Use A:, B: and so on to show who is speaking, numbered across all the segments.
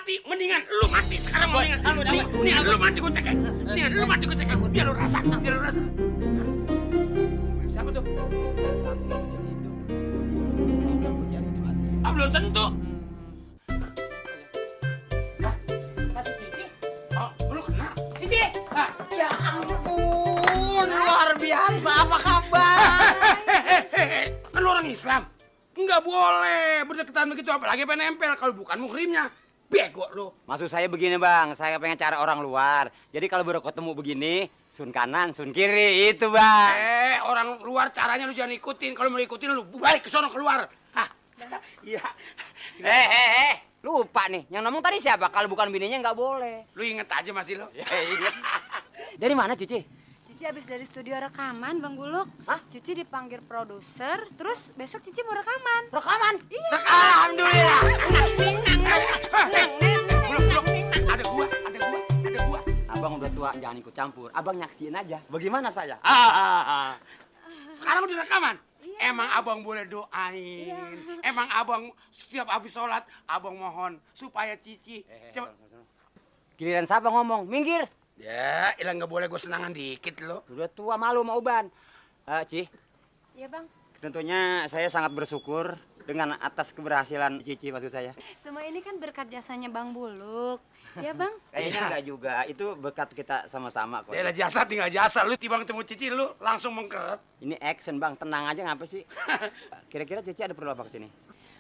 A: mati, mendingan lu mati sekarang, mendingan lu mati gue cekek. Mendingan lu mati gue cekek. Biar lu rasa. Siapa tuh? Belum tentu.
B: Kasih Cici.
A: Oh, lu kenal?
B: Cici. Ya ampun, luar biasa. Apa kabar?
A: Kan lu orang Islam. Enggak boleh berdekatan begitu, apalagi pengen nempel. Kalau bukan muhrimnya, bego lu.
C: Maksud saya begini bang, saya pengen cari orang luar. Jadi kalau baru ketemu begini, sun kanan, sun kiri, itu bang.
A: Orang luar caranya lu jangan ikutin. Kalau mau ikutin lu balik ke sono keluar. Hah? Iya.
C: Lupa nih, yang ngomong tadi siapa? Kalau bukan bininya nggak boleh.
A: Lu inget aja masih lu.
C: Ingat. Dari mana Cici?
D: Cici habis dari studio rekaman, Bang Buluk.
C: Hah?
D: Cici dipanggil produser, terus besok Cici mau rekaman.
C: Rekaman?
D: Iya.
A: Alhamdulillah. Buluk. Ada gua.
C: Abang udah tua, jangan ikut campur. Abang nyaksiin aja. Bagaimana saya?
A: Sekarang udah rekaman.
D: Iya.
A: Emang abang boleh doain. Emang abang setiap habis sholat, abang mohon supaya Cici. Coba.
C: Giliran siapa ngomong? Minggir.
A: Ya, ilang nggak boleh gue senangan dikit lo.
C: Udah tua malu mau uban. Ci,
D: Iya, Bang.
C: tentunya saya sangat bersyukur dengan atas keberhasilan Cici maksud saya.
D: Semua ini kan berkat jasanya Bang Buluk. Ya, Bang?
C: Kayaknya enggak juga, itu berkat kita sama-sama kok.
A: Ya lah jasa tinggal jasa. Lu tiba ketemu Cici lu langsung mengkeret.
C: Ini action bang, tenang aja ngapa sih? Kira-kira Cici ada perlu apa kesini?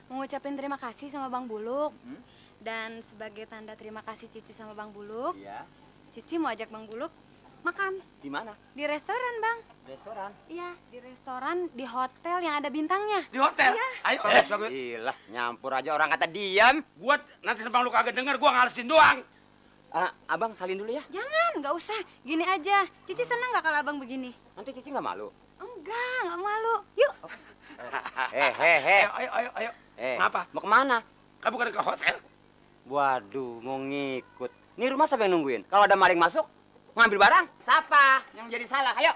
D: Mengucapin terima kasih sama Bang Buluk. Dan sebagai tanda terima kasih Cici sama Bang Buluk,
C: Iya.
D: Cici mau ajak Bang Buluk makan
C: Di mana?
D: di restoran, Bang.
C: Restoran.
D: Iya, di restoran di hotel yang ada bintangnya.
A: Di hotel.
D: Iya.
A: Ayo.
C: Gila, nyampur aja orang kata diam.
A: Gua nanti sembang lu kagak denger, gua ngalesin doang.
C: Abang salin dulu ya.
D: Jangan, nggak usah. Gini aja. Cici senang nggak kalau Abang begini?
C: Nanti Cici nggak malu.
D: Nggak malu. Yuk.
A: Ayo. Ngapa?
C: Mau kemana?
A: Kan bukan ke hotel.
C: Waduh, mau ngikut. Ini rumah siapa yang nungguin? Kalau ada maling masuk, ngambil barang, siapa yang jadi salah? Ayo.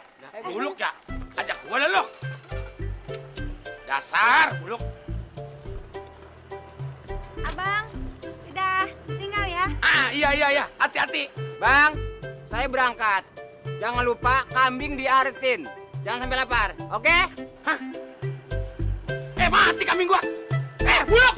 A: Buluk ya. Ajak gua dah lu. Dasar, Buluk.
D: Abang, udah tinggal ya.
A: Iya. Hati-hati.
C: Bang, saya berangkat. Jangan lupa kambing diaritin. Jangan sampai lapar, oke?
A: Mati kambing gua. Buluk.